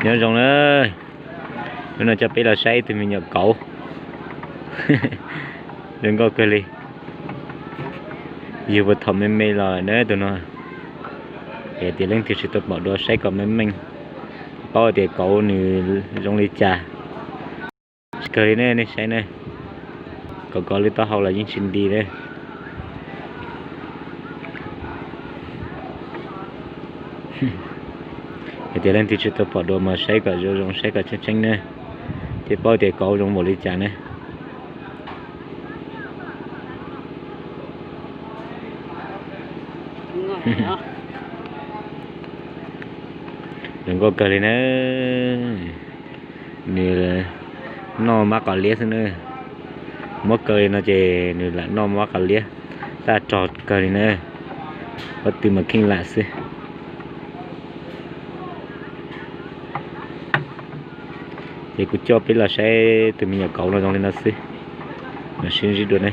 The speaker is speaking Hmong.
Nyob zoo na, hnub no coj peb los saib ib tug me nyuam kauv zoo nkauj kawg li. Yug puag thaum me me los na tus no, es tias leej twg tsis tau pom dua saib kom meej meej, paub tias kauv nws zoo li cas. Kawg li ne, nej saib ne, kauv kauv li taub hau los yeej tsis nti ne. Hais tias leej twg tsis tau pom dua mas saib kom zoo zoo, saib kom tseeb tseeb ne, thiaj paub tias kauv zoo npaum li cas ne. Zoo nkauj kawg li na. Nws noj mab qos liab xwb na. Muab kaw li no ces nws lam noj mab qos liab, tab rog kawg li na. Pob tw mas kheej lam xwb. Ces kuv coj peb los saib tus me nyuam kauv no zoo li no xwb, mam sib ntsib dua ne.